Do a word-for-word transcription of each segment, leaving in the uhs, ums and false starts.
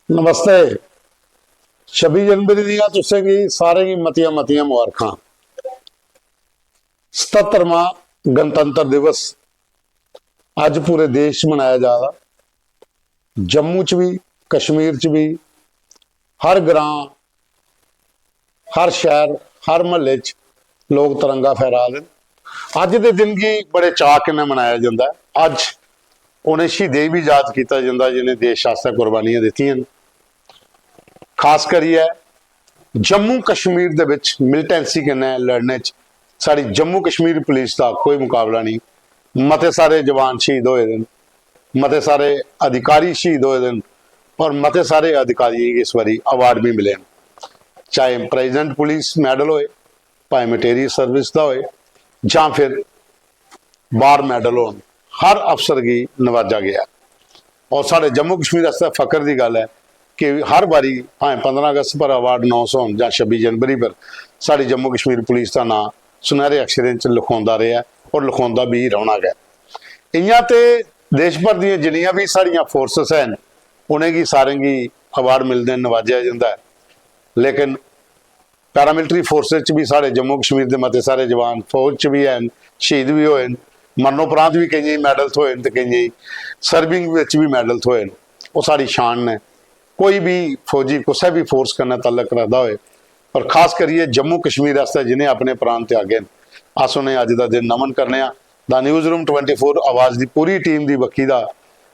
नमस्ते। छब्बी जनवरी दियां तुसें गी सारें गी मतियां मतियां मुबारखां। सतहत्तरमां गणतंत्र दिवस अज्ज पूरे देश च मनाया जा दा। जम्मू च बी, कश्मीर च बी, हर ग्रां, हर शैह्र, हर म्हल्ले च लोक तिरंगा फैरा दे न। अज्ज दे दिन गी बड़े चाऽ कन्नै मनाया जंदा ऐ। अज्ज उ'नें शहीदें गी बी याद कीता जंदा जि'नें देश आस्तै कुर्बानियां दित्तियां न। खास करियै जम्मू कश्मीर दे बिच मिलिटेंसी कन्नै लड़ने च साढ़ी जम्मू कश्मीर पुलिस दा कोई मुकाबला नेईं। मते सारे जवान शहीद होए दे न, मते सारे अधिकारी शहीद होए दे न और मते सारे अधिकारियें गी इस बारी अवार्ड बी मिले न, चाहे प्रेजिडेंट पुलिस मैडल होए, भाएं मिलिटरी सर्विस दा होए, जां फिर वार मैडल होन, हर अफसर गी नवाजा गेआ। और साढ़े जम्मू कश्मीर आस्तै फकर दी गल्ल ऐ कि हर बारी भाएं पंदरां अगस्त पर अवार्ड अनाउंस होन जां छब्बी जनवरी पर, साढ़ी जम्मू कश्मीर पुलिस दा नांऽ सुनैह्रे अक्षरें च लखोंदा रेहा ऐ और लखोंदा बी रौह्ना गै। इ'यां ते देश भर दियां जिन्नियां बी साढ़ियां फोर्सेस हैन, उ'नेंगी सारें गी अवार्ड मिलदे न, नवाजेआ जंदा ऐ, लेकिन पैरामिलिटरी फोर्सेस च बी साढ़े जम्मू कश्मीर दे मते सारे जवान फौज च बी हैन, शहीद बी होए न, मरणोपरांत बी केइयें गी मैडल थ्होए न ते केइयें गी सर्विंग बिच बी मैडल थ्होए न। ओह् साढ़ी शान न। कोई बी फौजी कुसै बी फोर्स कन्नै तलक रखदा होए, पर खास करियै जम्मू कश्मीर आस्तै जिनें अपने प्राण त्यागे न, अस उ'नें अज्ज दा दिन नमन करने आं। The news room twenty four आवाज दी पूरी टीम दी बक्खी दा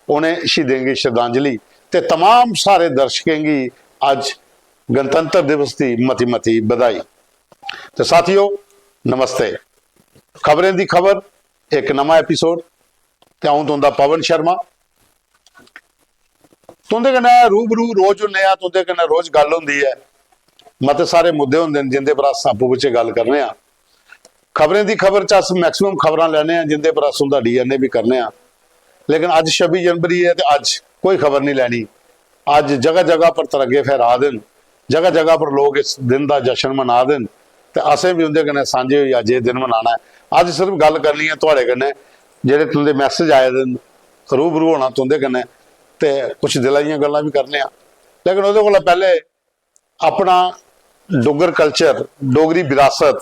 उ'नें शहीदें गी श्रद्धांजलि ते तमाम सारे दर्शकें गी अज्ज गणतंत्र दिवस दी मती मती बधाई। ते साथियो, नमस्ते। खबरें दी खबर, इक नमां एपिसोड ते अ'ऊं तुं'दा पवन शर्मा। तुं'दे कन्नै रूबरू रोज होन्ने आं, तुं'दे कन्नै रोज गल्ल होंदी ऐ। मते सारे मुद्दे होंदे न जिं'दे पर अस आपूं बिच्चें गल्ल करने आं। खबरें दी खबर च अस मैक्सिमम खबरां लैने आं जिं'दे पर अस उं'दा डीएनए बी करने आं। लेकिन अज्ज छब्बी जनवरी ऐ ते अज्ज कोई खबर निं लैनी। अज्ज जगह जगह पर तिरंगे फहरा दे न, जगह जगह पर लोक इस दिन दा जश्न मना दे न ते असें बी उं'दे कन्नै सांझे होइयै अज्ज एह् दिन मनाना ऐ। अज्ज सिर्फ गल्ल करनी ऐ थुआढ़े कन्नै, जेह्ड़े तुं'दे मैसेज आए दे न, रूबरू होना तुं'दे कन्नै ते कुछ दिला दियां गल्लां बी करने आं। लेकिन ओह्दे कोला पैह्ले अपना डुग्गर कल्चर, डोगरी विरासत,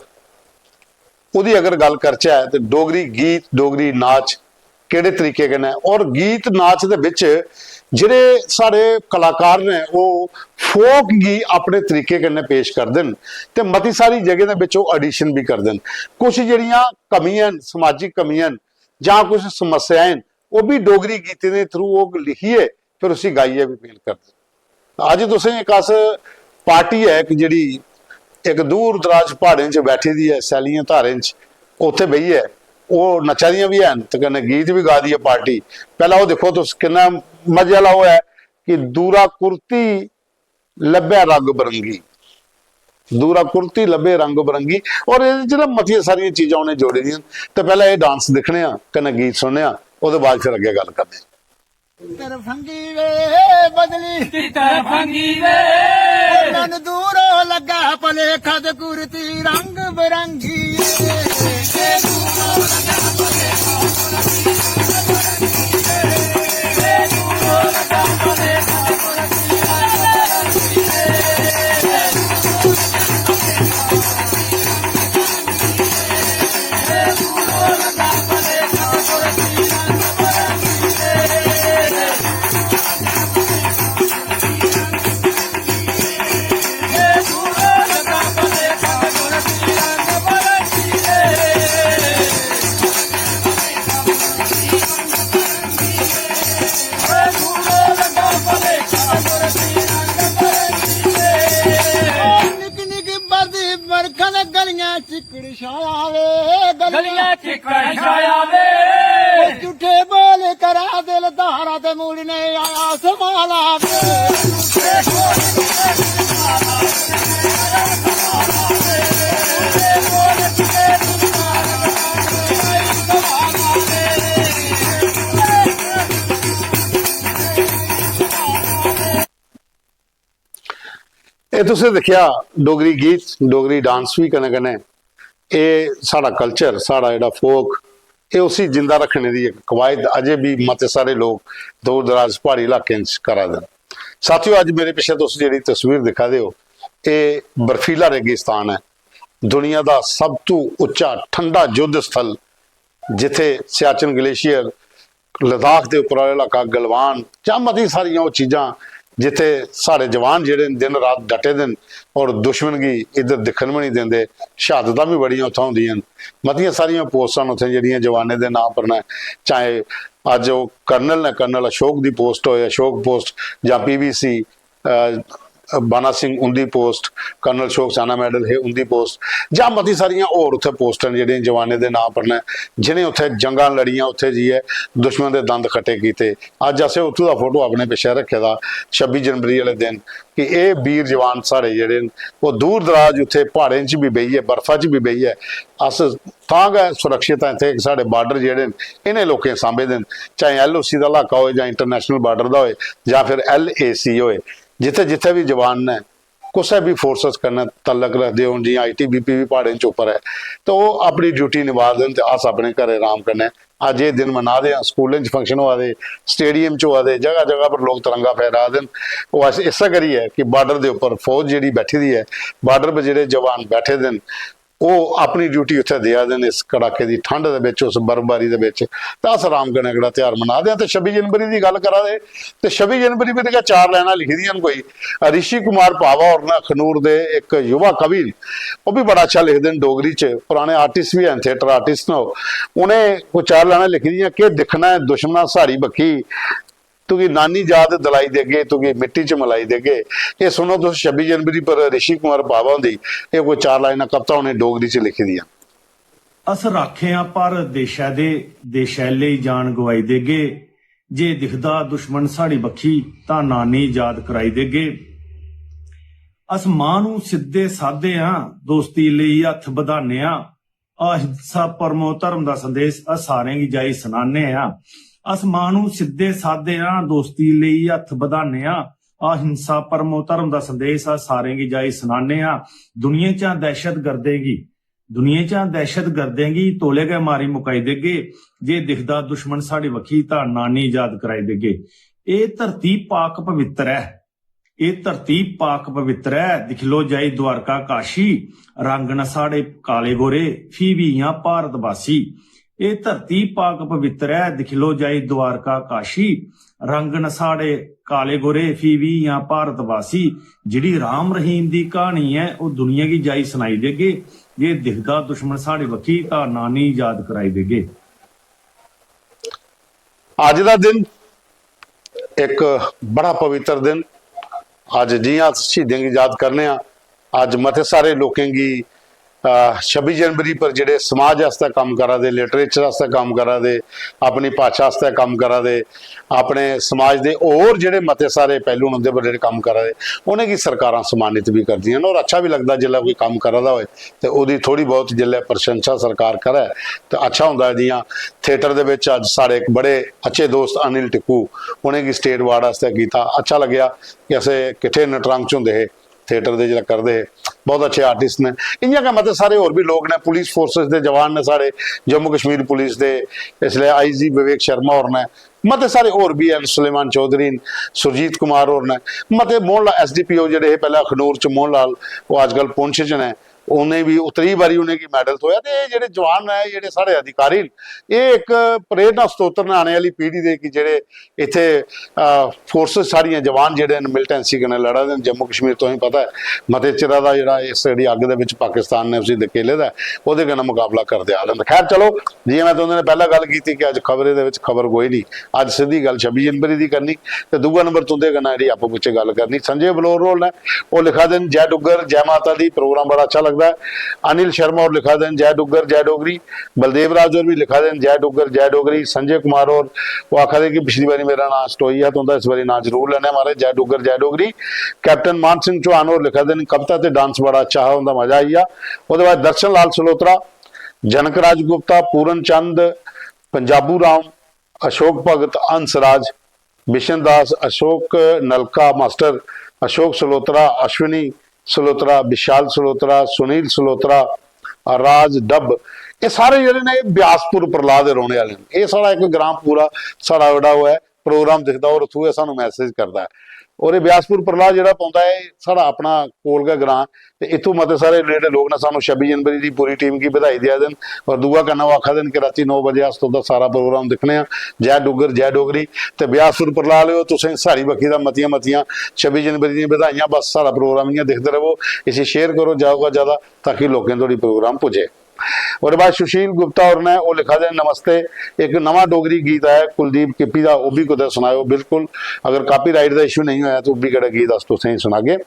ओह्दी अगर गल्ल करचै ते डोगरी गीत, डोगरी नाच केह्ड़े तरीके कन्नै, और गीत नाच दे बिच जेह्ड़े साढ़े कलाकार न, ओह् फोक गी अपने तरीके कन्नै पेश करदे न ते मती सारी जगहें दे बिच ओह् ऑडिशन बी करदे न। कुछ जेह्ड़ियां कमियां न, समाजिक कमियां न जां कुछ समस्याएं न, ओह् बी डोगरी गीतें दे थ्रू ओह् लिखियै फिर उसी गाइयै बी अपील करदे न। अज्ज तुसें इक अस पार्टी ऐ इक जेह्ड़ी इक दूर दराज प्हाड़ें च बैठी दी ऐ, सैल्लियें धारें च, उत्थै बेहियै ओह् नच्चा दियां बी हैन ते कन्नै गीत बी गा दी ऐ पार्टी। पैह्लें ओह् दिक्खो तुस, किन्ना मजे आह्ला ओह् ऐ कि दूरा कुर्ती लब्भै रंग बरंगी, दूरा कुर्ती लब्भे रंग बरंगी। और एह्दे च ना मतियां सारियां चीजां उ'नें जोड़ी दियां न। ते पैह्लें एह् डांस दिक्खने आं, कन्नै गीत सुनने आं, ओह्दे बाद फिर अग्गें गल्ल करने आं। तितर फंगी वे बदली, तितर फंगी वे। नन दूरों लगा भलेखा ते कुर्ती रंग बरंगी। निक निक बरदी बरखा ने गलियां चिक्कड़ छाया वे, गलियां गलियां चिक्कड़ छाया वे। झूठे बोल करा दिल धारा ते मुड़ने आया समाला वे। एह् तुसें दिक्खेआ, डोगरी गीत, डोगरी डांस बी कन्नै कन्नै एह् साढ़ा कल्चर, साढ़ा जेह्ड़ा फोक, एह् उसी जिंदा रक्खने दी इक कवायद अजें बी मते सारे लोक दूर दराज प्हाड़ी इलाकें च करा दे न। साथियो, अज्ज मेरे पिच्छे तुस जेह्ड़ी तस्वीर दिक्खा दे ओ, एह् बर्फीला रेगिस्तान ऐ। दुनिया दा सब तू उच्चा ठंडा युद्ध स्थल, जित्थै सियाचिन ग्लेशियर, लद्दाख दे उप्पर आह्ला इलाका, गलवान, जां मती सारियां ओह् चीजां जित्थै साढ़े जवान जेह्ड़े न, दिन रात डटे दे न और दुश्मन गी इद्धर दिक्खन बी निं दिंदे। शहादतां बी बड़ियां उत्थै होंदियां न। मतियां सारियां पोस्टां न उत्थै जेह्ड़ियां जवानें दे नांऽ पर न, चाहे अज्ज ओह् कर्नल न, कर्नल अशोक दी पोस्ट होए, अशोक पोस्ट, जां पीवीसी, अ, बाना सिंह उंदी पोस्ट, कर्नल अशोक चाना मेडल हे उंदी पोस्ट, जां मती सारियां होर उत्थै पोस्टां न जेह्ड़ियां जवानें दे नांऽ पर न, जिनें उत्थै जंगां लड़ियां, उत्थै जाइयै दुश्मन दे दंद खट्टे कीते। अज्ज असें उत्थूं दा फोटो अपने पिच्छें रक्खे दा, छब्बी जनवरी आह्ले दिन, कि एह् वीर जवान साढ़े जेह्ड़े न, ओह् दूर दराज उत्थै प्हाड़ें च बी बेहियै, बर्फा च बी बेहियै, अस तां गै सुरक्षित आं इत्थै कि साढ़े बार्डर जेह्ड़े न, इ'नें लोकें सांभे दे न। चाहे एलओसी दा इलाका होए, जां इंटरनेशनल बार्डर दा होए, जां फिर एलएसी होए, जित्थै जित्थै बी जवान न, कुसै बी फोर्सेस कन्नै तल्लक रखदे होन, जि'यां आईटीबीपी बी प्हाड़ें च उप्पर ऐ, ते ओह् अपनी ड्यूटी निभा दे न ते अस अपने घरें अराम कन्नै। अज्ज एह् दिन मना दे आं, स्कूलें च फंक्शन होआ दे, स्टेडियम च होआ दे, जगह जगह पर लोक तिरंगा फहरा दे न। ओह् अस इस्सै करियै कि बार्डर दे उप्पर फौज जेह्ड़ी बैठी दी ऐ, बार्डर पर जेह्ड़े जवान बैठे दे न, ओह् अपनी ड्यूटी उत्थै देआ दे न इस कड़ाके दी ठंड दे बिच, उस बर्फबारी दे बिच। ते अस अराम कन्नै एह्कड़ा ध्यार मना दे आं। ते छब्बी जनवरी दी गल्ल करा दे, ते छब्बी जनवरी पर गै चार लाइनां लिखी दियां न कोई, ऋषि कुमार भावा होर न, अखनूर दे इक युवा कवि न, ओह् बी बड़ा अच्छा लिखदे न डोगरी च, पराने आर्टिस्ट बी हैन, थिएटर आर्टिस्ट न ओह्। उ'नें कोई चार लाइनां लिखी दियां, "केह् दिक्खना ऐ दुश्मना साढ़ी बक्खी, तुगी नानी याद दिलाई देगे, तुगी मिट्टी च मलाई देगे।" एह् सुनो तुस, छब्बी जनवरी पर ऋषि कुमार भावा हुंदी एह् कोई चार लाइनां कविता उ'नें डोगरी च लिखी दियां। "अस राखे आं भारत देशै दे, देशै लेई जान गवाई देगे। जे दिखदा दुश्मन साढ़ी बक्खी, तां नानी याद कराई देगे। अस माह्नू सिद्धे सादे आं, दोस्ती लेई हत्थ बधाने आं। अहिंसा परमो धर्म दा संदेश अस सारें गी जाई सनाने आं। अस माह्नू सिद्धे सादे आं, दोस्ती लेई हत्थ बधाने आं। अहिंसा परमो धर्म दा संदेश अस सारें गी जाई सनाने आं। दुनिया चा दहशत गर्दें गी, दुनिया चा दहशत गर्दें गी तौले गै मारी मुकाई देगे। जे दिखदा दुश्मन साढ़ी बक्खी, तां नानी याद कराई देगे।" एह् धरती पाक पवित्र ऐ। एह् धरती पाक पवित्र ऐ, दिक्खी लो जाई द्वारका काशी, रंग न साढ़े काले गोरे, फ्ही बी इ'यां भारतवासी। एह् धरती पाक पवित्र ऐ, दिक्खी लो जाई द्वारका काशी, रंग न साढ़े काले गोरे, फ्ही बी इ'यां भारतवासी। जेह्ड़ी राम रहीम दी क्हानी ऐ, ओह् दुनिया गी जाई सनाई देगे। जे दिखदा दुश्मन साढ़ी बक्खी, तां नानी याद कराई देगे। अज्ज दा दिन इक बड़ा पवित्र दिन। अज्ज जि'यां अस शहीदें गी याद करने आं, अज्ज मते सारे लोकें गी, अ, छब्बी जनवरी पर जेह्ड़े समाज आस्तै कम्म करा दे, लिटरेचर आस्तै कम्म करा दे, अपनी भाशा आस्तै कम्म करा दे, अपने समाज दे होर जेह्ड़े मते सारे पैह्लू न उं'दे पर जेह्ड़े कम्म करा दे, उ'नेंगी सरकारां सम्मानित बी करदियां न। और अच्छा बी लगदा जिसलै कोई कम्म करा दा होए ते ओह्दी थोह्ड़ी बहुत जिसलै प्रशंसा सरकार करै ते अच्छा होंदा ऐ। जि'यां थिएटर दे बिच अज्ज साढ़े इक बड़े अच्छे दोस्त अनिल टिक्कू, उ'नेंगी स्टेट अवार्ड आस्तै कीता, अच्छा लग्गेआ कि असें किट्ठे नटरंग च होंदे हे, थिएटर दे जिसलै करदे हे, बहुत अच्छे आर्टिस्ट न। इ'यां गै मते सारे होर बी लोक न, पुलिस फोर्सेस दे जवान न साढ़े, जम्मू कश्मीर पुलिस दे इसलै आईजी विवेक शर्मा होर न, मते सारे होर बी हैन, सुलेमान चौधरी न, सुरजीत कुमार होर न, मते मोहन लाल एसडीपीओ जेह्ड़े हे पैह्लें अखनूर च, मोहन लाल, ओह् अज्जकल पुंछ च न, उ'नें बी, ओह् त्री बारी उ'नेंगी मैडल थ्होआ। ते एह् जेह्ड़े जवान न, एह् जेह्ड़े साढ़े अधिकारी न, एह् इक प्रेरणा स्रोत न आने आह्ली पीढ़ी दे कि जेह्ड़े इत्थै, अ, फोर्सेस साढ़ियां जवान जेह्ड़े न मिलिटेंसी कन्नै लड़ा दे न। जम्मू कश्मीर तुसेंगी पता ऐ मते चिरा दा जेह्ड़ा इस जेह्ड़ी अग्ग दे बिच पाकिस्तान ने उसी धकेले दा ऐ, ओह्दे कन्नै मकाबला करदे आ रहे न। खैर चलो, जि'यां में तुं'दे नै पैह्लें गल्ल कीती कि अज्ज खबरें दे बिच खबर कोई निं, अज्ज सिद्धी गल्ल छब्बी जनवरी दी करनी ते दूआ नंबर तुं'दे कन्नै जेह्ड़ी आपूं बिच्चें गल्ल करनी। संजय बलौर होर न, ओह् लिखा दे न, "जय डुग्गर, जय माता दी, प्रोग्राम बड़ा अच्छा लगदा ऐ।" अनिल शर्मा होर लिखा दे न, "जय डुग्गर, जय डोगरी।" बलदेव राज होर बी लिखा दे न, "जय डुग्गर, जय डोगरी।" संजय कुमार होर, ओह् आखा दे कि पिछली बारी मेरा नांऽ स्टोई हा तुं'दा, इस बारी नांऽ जरूर लैने आं महाराज, जय डुग्गर, जय डोगरी। कैप्टन मान सिंह चौहान होर लिखा दे न, "कविता ते डांस बड़ा अच्छा हा, उं'दा मजा आई गेआ।" ओह्दे बाद दर्शन लाल सलोत्रा, जनक राज गुप्ता, पूरन चंद, पंजाबू राम, अशोक भगत, हंसराज, बिशन दास, अशोक नलका मास्टर, अशोक सलोत्रा, अश्विनी सलोत्रा, विशाल सलोत्रा, सुनील सलोत्रा, राज डब, एह् सारे जेह्ड़े ने, एह् ब्यासपुर परलाह दे रौह्ने आह्ले न। एह् साढ़ा इक ग्रांऽ पूरा, साढ़ा जेह्ड़ा ओह् ऐ, प्रोग्राम दिखदा और उत्थूं गै सानूं मैसेज करदा ऐ। और एह् ब्यासपुर परला जेह्ड़ा पौंदा ऐ, साढ़ा अपना कोल गै ग्रां। ते इत्थूं मते सारे जेह्ड़े लोक न, सानूं छब्बी जनवरी दी पूरी टीम गी बधाई देआ दे न। और दूआ कन्नै ओह् आखा दे न कि रातीं नौ बजे अस तुं'दा सारा प्रोग्राम दिक्खने आं। जै डुग्गर, जै डोगरी। ते ब्यासपुर परला आह्लेओ, तुसें सारी बक्खी दा मतियां मतियां छब्बी जनवरी दियां बधाइयां। बस साढ़ा प्रोग्राम इ'यां दिखदे र'वो, इसी शेयर करो ज्यादा कोला ज्यादा, ताकि लोकें धोड़ी प्रोग्राम पुज्जे। ओह्दे बाद सुशील गुप्ता होर ने ओह् लिखा दे न, "नमस्ते, इक नमां डोगरी गीत आया कुलदीप किप्पी दा, ओह् बी कुतै सनाएओ।" बिल्कुल, अगर कॉपीराइट दा इशू नेईं होया, ते ओह् बी केह्ड़ा गीत अस तुसें गी सनागे।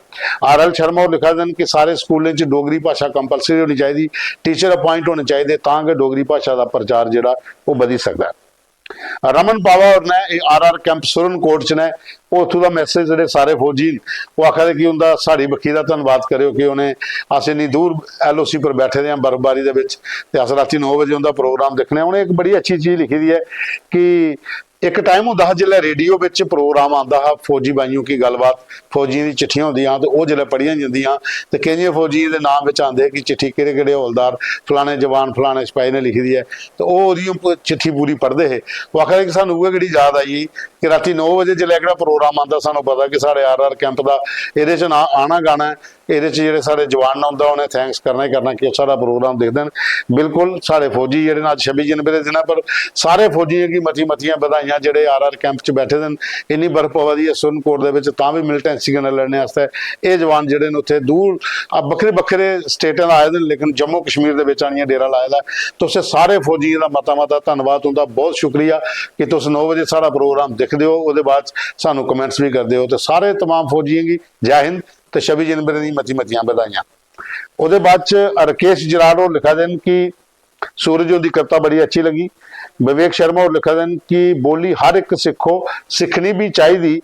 आर एल शर्मा होर लिखा दे न कि सारे स्कूलें च डोगरी भाशा कंपलसरी होनी चाहिदी, टीचर अपॉइंट होने चाहिदे, तां गै डोगरी भाशा दा प्रचार जेह्ड़ा ओह् बधी सकदा ऐ। रमन पावा होर ने एह् आर आर कैंप सुरनकोट च ने, ओह् उत्थूं दा मैसेज, जेह्ड़े सारे फौजी न, ओह् आखा दे कि उं'दा साढ़ी बक्खी दा धन्नवाद करेओ कि उ'नें अस इन्नी दूर एल ओ सी पर बैठे दे आं बर्फबारी दे बिच, ते अस रातीं नौ बजे उं'दा प्रोग्राम दिक्खने आं। उ'नें इक बड़ी अच्छी चीज लिखी दी ऐ कि इक टाइम होंदा हा जिसलै रेडियो बिच प्रोग्राम आंदा हा फौजी भाइयों की गल्लबात, फौजियें दी चिट्ठियां होंदियां हां, ते ओह् जिसलै पढ़ियां जंदियां हां, ते केइयें फौजियें दे नांऽ बिच आंदे हे कि चिट्ठी केह्ड़े केह्ड़े हौलदार फलाने जवान फलाने सपाही ने लिखी दी ऐ, ते ओह् ओह्दी उप-, चिट्ठी पूरी पढ़दे हे। ओह् आखा दे कि सानूं उ'ऐ केह्ड़ी याद आई गेई कि रातीं नौ बजे जिसलै एह्कड़ा प्रोग्राम आंदा, सानूं पता कि साढ़े आर आर कैंप दा एह्दे च नांऽ आना गाना ऐ, एह्दे च जेह्ड़े साढ़े जवान न, उं'दा उ'नें थैंक्स करना ही करना कि ओह् साढ़ा प्रोग्राम दिखदे न। बिल्कुल, साढ़े फौजी जेह्ड़े न, अज्ज छब्बी जनवरी दे दिनै पर सारे फौजियें गी मती-मतियां बधाइयां, जेह्ड़े आर आर कैंप च बैठे दे न। इन्नी बर्फ पवा दी ऐ सुरनकोट दे बिच, तां बी मिलिटेंसी कन्नै लड़ने आस्तै एह् जवान जेह्ड़े न, उत्थै दूर, अ, बक्खरे-बक्खरे स्टेटें दा आए दे न, लेकिन जम्मू कश्मीर दे बिच आनियै डेरा लाए दा ऐ। तुसें सारे फौजियें दा मता-मता धन्नवाद, तुं'दा बहुत शुक्रिया कि तुस नौ बजे साढ़ा प्रोग्राम दिखदे ओ, ओह्दे बाद च सानूं कमेंट्स बी करदे ओ। ते सारे तमाम फौजियें गी जै हिंद। ते छब्बी जनवरी दी मती मतियां बधाइयां। ओह्दे बाद च राकेश जराड़ होर लिखा दे न कि सूरज हुंदी कविता बड़ी अच्छी लगी। विवेक शर्मा होर लिखा दे न कि बोली हर इक सिक्खो, सिक्खनी बी चाहिदी,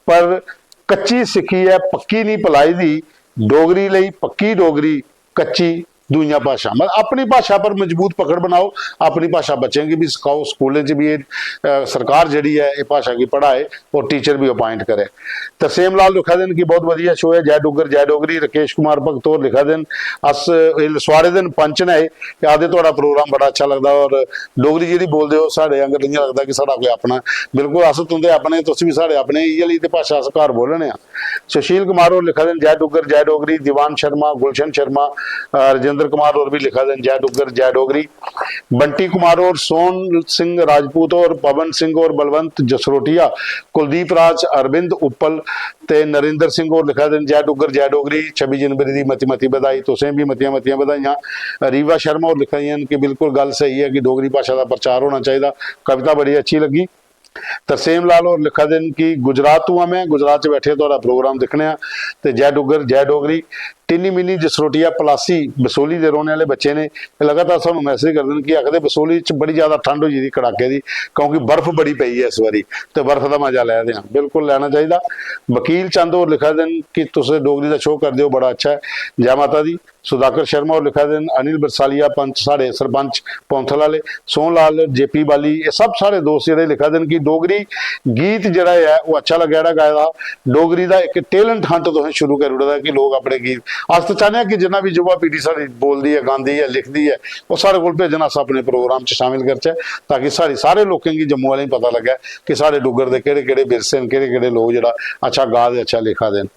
पर कच्ची सिक्खी ऐ पक्की नहीं भलाई दी। डोगरी लेई पक्की डोगरी, कच्ची दूइयां भाशां। मतलब अपनी भाशा पर मजबूत पकड़ बनाओ, अपनी भाशा बच्चें गी बी सखाओ, स्कूलें च बी एह्, अ, सरकार जेह्ड़ी ऐ एह् भाशा गी पढ़ाए और टीचर बी अपॉइंट करै। तरसेम लाल लिखा दे न कि बहुत वधिया शो ऐ, जय डुग्गर जय डोगरी। राकेश कुमार भगत होर लिखा दे न, अस एह् लसवाड़े दे न, पंच न एह्, ते आखदे थुआढ़ा प्रोग्राम बड़ा अच्छा लगदा और डोगरी जेह्ड़ी बोलदे ओ साढ़े आंगर इ'यां लगदा कि साढ़ा कोई अपना। बिल्कुल अस तुं'दे अपने, तुस बी साढ़े अपने, इ'यै लेई ते भाशा अस घर बोलने आं। सुशील कुमार होर लिखा दे न, "जय डुग्गर, जय डोगरी।" दीवान शर्मा, गुलशन शर्मा, अ, राजेंद्र कुमार होर बी लिखा दे न, "जय डुग्गर, जय डोगरी।" बंटी कुमार होर, सोहन सिंह राजपूत होर, पवन सिंह होर, बलवंत जसरोटिया, कुलदीप राज, अरविंद उप्पल ते नरेंद्र सिंह होर लिखा दे न, "जय डुग्गर, जय डोगरी, छब्बी जनवरी दी मती मती बधाई।" तुसें बी मतियां मतियां बधाइयां। रीवा शर्मा होर लिखा दियां न कि बिल्कुल गल्ल स्हेई ऐ कि डोगरी भाशा दा प्रचार होना चाहिदा। कविता बड़ी अच्छी लग्गी। तरसेम लाल होर लिखा दे न कि गुजरात तों आं में, गुजरात च बैठे थुआढ़ा प्रोग्राम दिक्खने आं, ते जय डुग्गर, जय डोगरी। टिन्नी मिन्नी जसरोटिया पलासी बसोली दे रौह्ने आह्ले बच्चे ने, एह् लगातार सानूं मैसेज करदे न कि आखदे बसोली च बड़ी ज्यादा ठंड होई गेदी कड़ाके दी, क्योंकि बर्फ बड़ी पेई ऐ इस बारी, ते बर्फ दा मजा लै दे आं। बिल्कुल लैना चाहिदा। वकील चंद होर लिखा दे न कि तुस डोगरी दा शो करदे ओ, बड़ा अच्छा ऐ। जै माता दी। सुधाकर शर्मा होर लिखा दे न, अनिल बरसालिया पंच, साढ़े सरपंच पौंथल आह्ले, सोहन लाल, जे पी बाली, एह् सब साढ़े दोस्त जेह्ड़े लिखा दे न कि डोगरी गीत जेह्ड़ा ऐ ओह् अच्छा लग्गेआ जेह्ड़ा गाए दा, डोगरी दा इक टैलेंट हंट तुसें शुरू करी ओड़े दा कि लोक अपने गीत, अस ते चाह्न्ने आं कि जिन्ना बी युवा पीढ़ी साढ़ी बोलदी ऐ, गांदी ऐ, लिखदी ऐ, ओह् साढ़े कोल भेजन, अस अपने प्रोग्राम च शामिल करचै, ताकि साढ़े सारे लोकें गी, जम्मू आह्लें गी पता लग्गै कि साढ़े डुग्गर दे केह्ड़े केह्ड़े विरसे न, केह्ड़े केह्ड़े लोक जेह्ड़ा अच्छा गा दे, अच्छा लिखा दे न।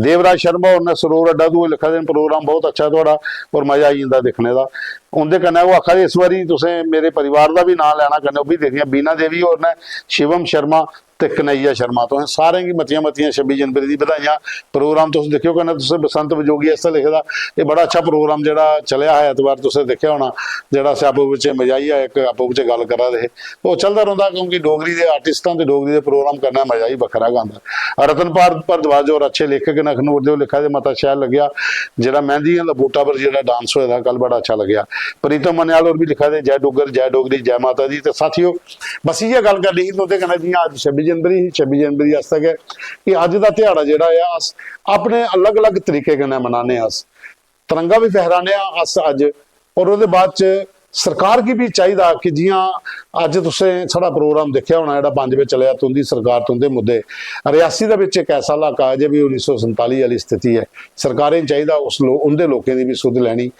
देवराज शर्मा होर ने सरोवर अड्डा तों लिखा दे न, "प्रोग्राम बहुत अच्छा थुआढ़ा और मजा आई जंदा दिक्खने दा।" उं'दे कन्नै ओह् आखा दे, "इस बारी तुसें मेरे परिवार दा बी नांऽ लैना।" कन्नै ओह् बी दिखदियां, बीना देवी होर ने, शिवम शर्मा ते कन्हैया शर्मा, तुसें सारें गी मतियां मतियां छब्बी जनवरी दी बधाइयां। प्रोग्राम तुस दिक्खेओ, कन्नै तुसें बसंत बजोगी आस्तै लिखे दा, एह् बड़ा अच्छा प्रोग्राम जेह्ड़ा चलेआ हा ऐतवार, तुसें दिक्खेआ होना, जेह्ड़ा असें आपूं बिच्चें मजाई हा, इक आपूं बिच्चें गल्ल करा दे हे। ओह् चलदा रौंह्दा, क्योंकि डोगरी दे आर्टिस्टां ते डोगरी दे प्रोग्राम करने दा मजा ही बक्खरा गै आंदा। रतन पार भारद्वाज होर अच्छे लेखक न अखनूर दे, ओह् लिखा दे, "मता शैल लग्गेआ जेह्ड़ा मैंह्दियें दा बूटा पर जेह्ड़ा डांस होए दा कल, बड़ा अच्छा लग्गेआ।" प्रीतम मन्याल होर बी लिखा दे, "जय डुग्गर, जय डोगरी, जय माता दी।" ते साथियो, बस इ'यै गल्ल करनी ही तुं'दे कन्नै, जि'यां अज्ज छब्बी जनवरी ही, छब्बी जनवरी आस्तै गै एह् अज्ज दा ध्याड़ा जेह्ड़ा ऐ, अस अपने अलग-अलग तरीके कन्नै मनाने आं। अस तिरंगा बी फहराने आं अस अज्ज, और ओह्दे बाद च सरकार गी बी चाहिदा कि जियां अज्ज तुसें साढ़ा प्रोग्राम दिक्खेआ होना, जेह्ड़ा पंज बजे चलेआ, तुं'दी सरकार तुं'दे मुद्दे, रियासी दे बिच इक ऐसा इलाका ऐ जे भी उन्नी सौ संताली आह्ली स्थिति ऐ। सरकारें चाहिदा उस लो-, उं'दे लोकें दी बी सुध लैनी।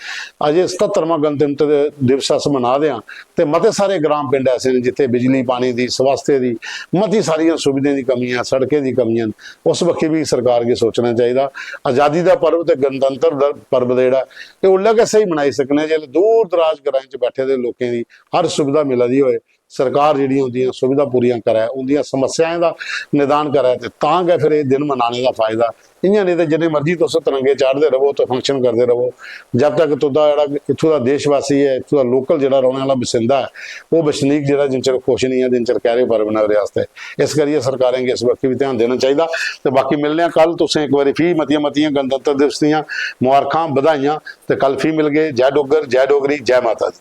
अज्ज सतहत्तरवां गणतंत्र दिवस अस मना दे आं, ते मते सारे ग्राम पिंड ऐसे न जित्थै बिजली पानी दी, स्वास्थ्य दी, मती सारियां सुविधाएं दी कमी ऐ, सड़कें दी कमियां न। उस बक्खी बी सरकार गी सोचना चाहिदा। आजादी दा पर्व ते गणतंत्र दा पर्व जेह्ड़ा, एह् उसलै गै स्हेई मनाई सकने जिसलै दूर दराज ग्राएं च बैठे दे लोकें दी हर सुविधा मिला दी होए, सरकार जेह्ड़ियां उं'दियां सुविधां पूरियां करै, उं'दियां समस्याएं दा निदान करै, ते तां गै फिर एह् दिन मनाने दा फायदा। इ'यां नेईं ते जिन्ने मर्जी तुस तिरंगे चाढ़दे रवो ते function करदे रवो, जब तक तुं'दा जेह्ड़ा इत्थूं दा देशवासी ऐ, इत्थूं दा local जेह्ड़ा रौह्ने आह्ला बसिंदा ऐ, ओह् बसनीक जेह्ड़ा जिन्ने चिर खुश निं ऐ, जिन्ने चिर कैह्रे पर बना रियासत ऐ। इस करियै सरकारें गी इस बक्खी बी ध्यान देना चाहिदा। ते बाकी मिलने आं कल। तुसें इक बारी फ्ही मतियां मतियां गणतंत्र दिवस दियां मुबारखां, बधाइयां, ते कल फ्ही मिलगे। जय डुग्गर, जय डोगरी, जय माता दी।